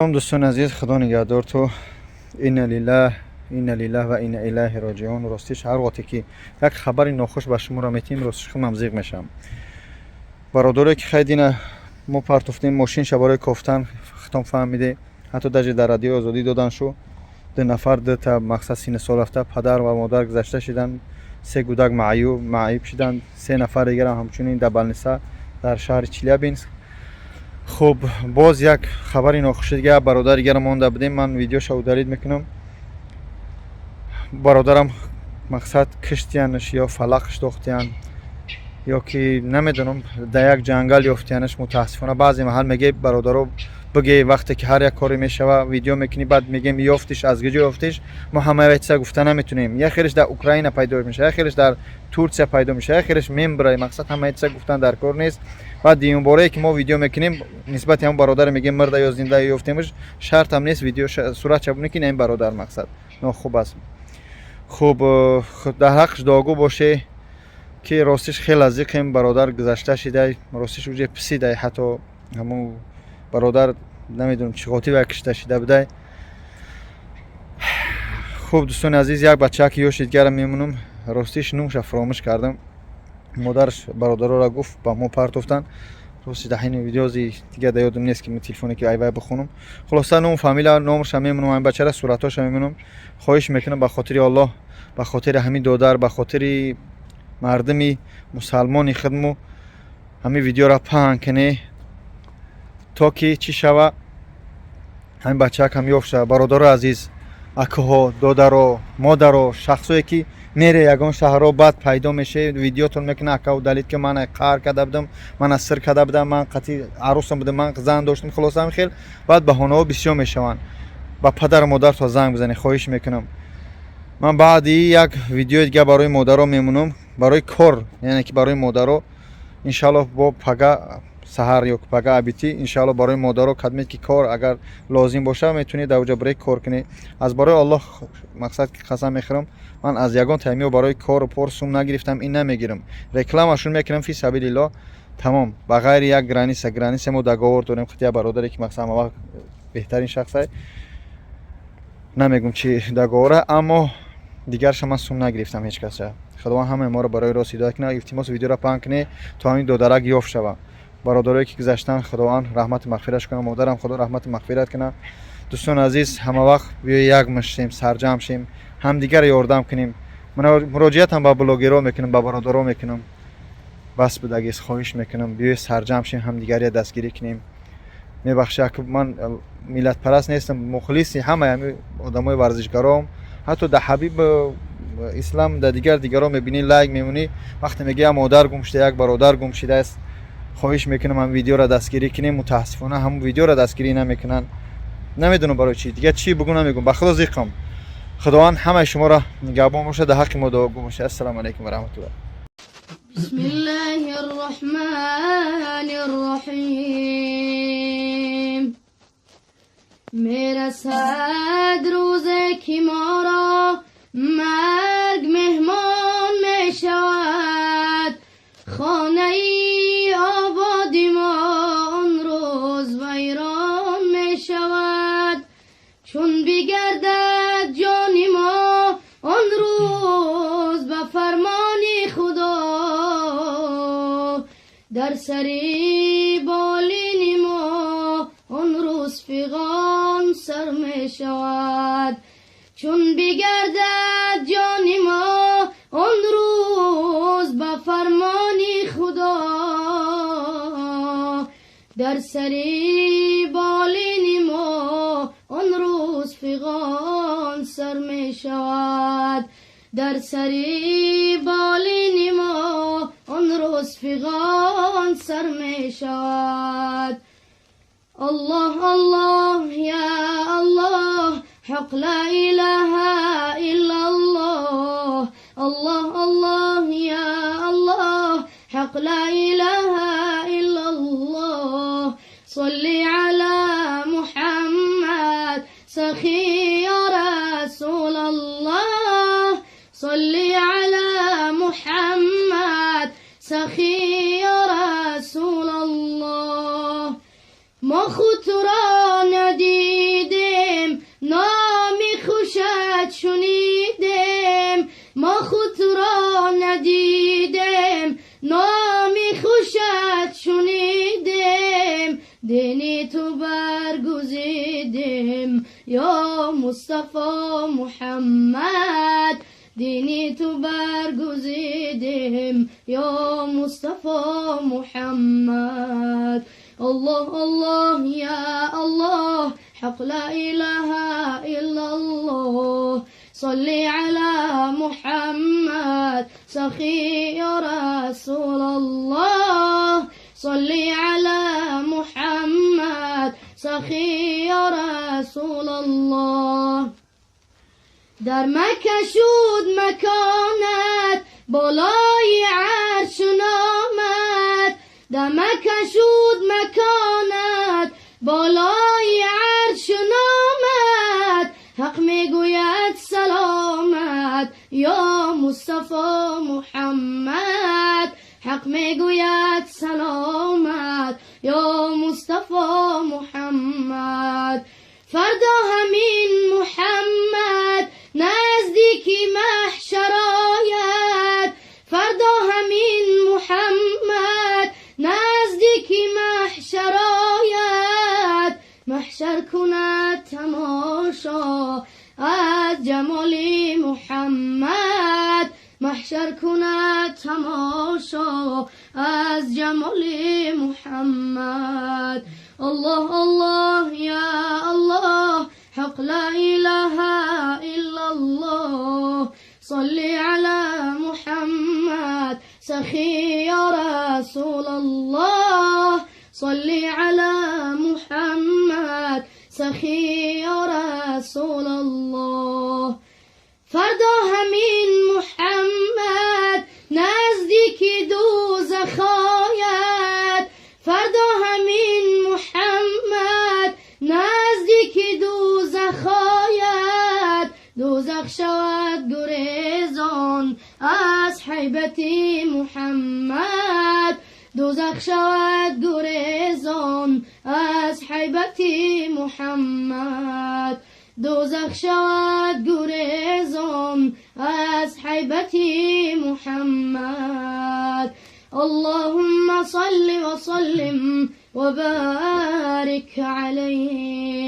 Дӯстони азиз, Худо нигаҳдор. То инна лиллаҳ, инна лиллаҳ ва инна илайҳи роҷиун. Ростиш, ҳар вақте ки як хабари нохуш ба шуморо метиҳем, ростиш худам зиқ мешавам. Бародарое ки хайдина мо партофтем мошинша барои кофтан, хитом фаҳмиде, ҳатто даже дар Радиои Озодӣ додан шу. Ду нафар, дута мақсад синни сол рафта, падар ва модар гузашта шиданд, се гудак маъюб шиданд, се нафар дигарам ҳамчунин дар больница дар шаҳри Челябинск. Хуб, боз як хабари нохуши дига. Бародари дигарам монда будем, ман видеоша удалить мекунам. Бародарам, мақсад, киштиянаш ё фалақш дохтиян, ё ки намедонам, дар як ҷангал ёфтиянаш. Мутаассифона, баъзе маҳал меге, бародаро, бигӯ, вақте ки ҳар як коре мешава, видео мекунӣ, баъд мегем: ёфтиш, аз куҷо ёфтиш? Мо ҳамаи чиза гуфта наметунем. Як хелеш дар Украина пайдо мешава, як хелеш дар Турсия пайдо мешава, як хелеш мембра. Мақсад, ҳамаи чиза гуфтан дар кор нест. Баъд дуюмборае ки мо видео мекунем, нисбати ҳамон бародаре мегем, мирда ё зинда ёфтемш, шартам нест видео суратша бубинӣ, ки ин бародар, мақсад, нохуб аст. Хуб, дар ҳаққш дуогӯ боше, ки ростиш хеле зиқем. Бародар гузашта шидай, ростиш уже писидай. Ҳатто ҳамун бародар намедонам чӣ хотир кишта шида будай. Хуб, дӯстони азиз, як бачаки ёши дигарам мемонам. Ростиш, нумша фаромӯш кардам. Модараш бародароро гуфт, ба мо партофтан. Рости, дар ҳайни видеози дига да ёдам нест, ки телефоне ки айвай бихонам. Хулоса, ном, фамилия, номша мемонам, ҳамин бачара суратҳоша мемонам. Хоҳиш мекунам, ба хотири Аллоҳ, ба хотири ҳамин додар, ба хотири мардуми мусалмони худму ҳамин видеоро паҳн кунӣ, то ки чӣ шава, ҳамин бачаакам ёфт шава. Бародаро азиз, акаҳо, додаро, модаро, шахсое ки мере ягон шаҳрҳо, баъд пайдо меше, видеотон мекуна: ака, удалить ки, ман қаҳр карда будам, ман сир карда будам, ман қатъи арӯсам будам, ман зан доштам. Хулоса, ҳамин хел баъд баҳонаҳо бисёр мешаванд. Ба падару модарто занг бизанед, хоҳиш мекунам. Ман баъди як видеои дига барои модаро мемонам, барои кор, яъне ки барои модаро, иншаллоҳ, бо пага саҳар ё пага абити, иншаллоҳ. Барои модаро кадмед ки кор агар лозим боша, метавонед дар оҷа биред, кор кунед. Аз барои Аллоҳ, мақсад, ки қасам мехӯрам, ман аз ягон таймиё барои кору пор сум нагирифтам, ин намегирам. Рекламашон мекунам фи сабилиллоҳ, тамом. Ба ғайри як граница, граница мо договор дорем хати як бародаре, ки, мақсад, ҳамавақт беҳтарин шахсай, намегум чи договора, аммо дигарша ман сум нагирифтам ҳеҷ каса. Худованд ҳамаи моро барои рост ҳидоят кунад. Илтимос, видеоро паҳн кунед, то ҳамин додарак ёфт шава. Бародарое ки гузаштанд, Худованд раҳмати мағфираш кунад, модарам Худо раҳмати мағфират кунад. Дӯстони азиз, ҳама вақт биё як мушем, сарҷамъ шем, ҳамдигарро ёрдам кунем. Муроҷиатам ба блогерҳо мекунам, ба бародаро мекунам. Бас будагист, хоҳиш мекунам, биёед сарҷамъ шем, ҳамдигария дастгирӣ кунем. Мебахшед, ман миллатпараст нестам, мухлиси ҳамаи ҳами одамои варзишгаром. Ҳатто дар Ҳабиб Ислам, дар дигар дигарро мебинӣ, лайк мемонӣ. Вақте мегӯи як модар гум шуда, як бародар гум шудааст, хоҳиш мекунам, ҳам видеоро дастгирӣ кунем. Мутаассифона, ҳамун видеоро дастгирӣ намекунанд, намедонам барои чӣ. Дигар чӣ бугӯ, намегӯм, ба Худо зиқам. Худованд ҳамаи шуморо нигаҳбон бошад, дар ҳаққи мо дуогӯ бошад. Ассалому алайкум ва раҳматуллоҳ. بسم الله الرحمن الرحيم. میرسد روزی که ما را مرگ مهمان می شود، خانه آبادی ما آن روز ویران می شود. چون بگردد جان ما آن روز به فرمان خدا، در سری بالین ما آن روز فغان سر می شود. چون بگردد جان ما آن روز به فرمان خدا، در سری بالین ما آن روز فغان سر می شود. در سری بالین ما آن روز فغان سر می شود. الله الله يا الله، حق لا إله إلا الله. الله الله يا الله، حق لا إله إلا الله. صل على محمد سخي يا رسول الله، صل على محمد سخي يا رسول الله. ما خود را ندیدیم. برگزیدیم یا مصطفی محمد، دینی تو برگزیدیم یا مصطفی محمد. الله الله یا الله، حق لا اله الا الله، صلی علی محمد سخی یا رسول الله، صلی علی محمد سخی یا رسول الله. در مکه شد مکانت بالای عرش نامد، در مکه شد مکانت بالای عرش نامد، حق میگوید سلامت یا مصطفی محمد، حق میگوید سلامت یا مصطفی محمد. فردا همین محمد نزدیکی محشر آید، فردا همین محمد نزدیکی محشر آید، محشر کند تماشا از جمال محمد، محشر کند تماشا از جمال محمد. الله الله یا الله، حق لا اله الا الله، صلی علی محمد سخی یا رسول الله، صلی علی محمد سخی یا رسول الله. فردا همین محمد نزدیکی دوزخ آید، فردا همین محمد نزدیکی دوزخ آید، دوزخ شود گریزان از هیبت محمد، دوزخ شود گریزان از هیبت محمد، دوزخ شود گریزان از هیبت محمد. اللهم صل وسلم وبارك عليه.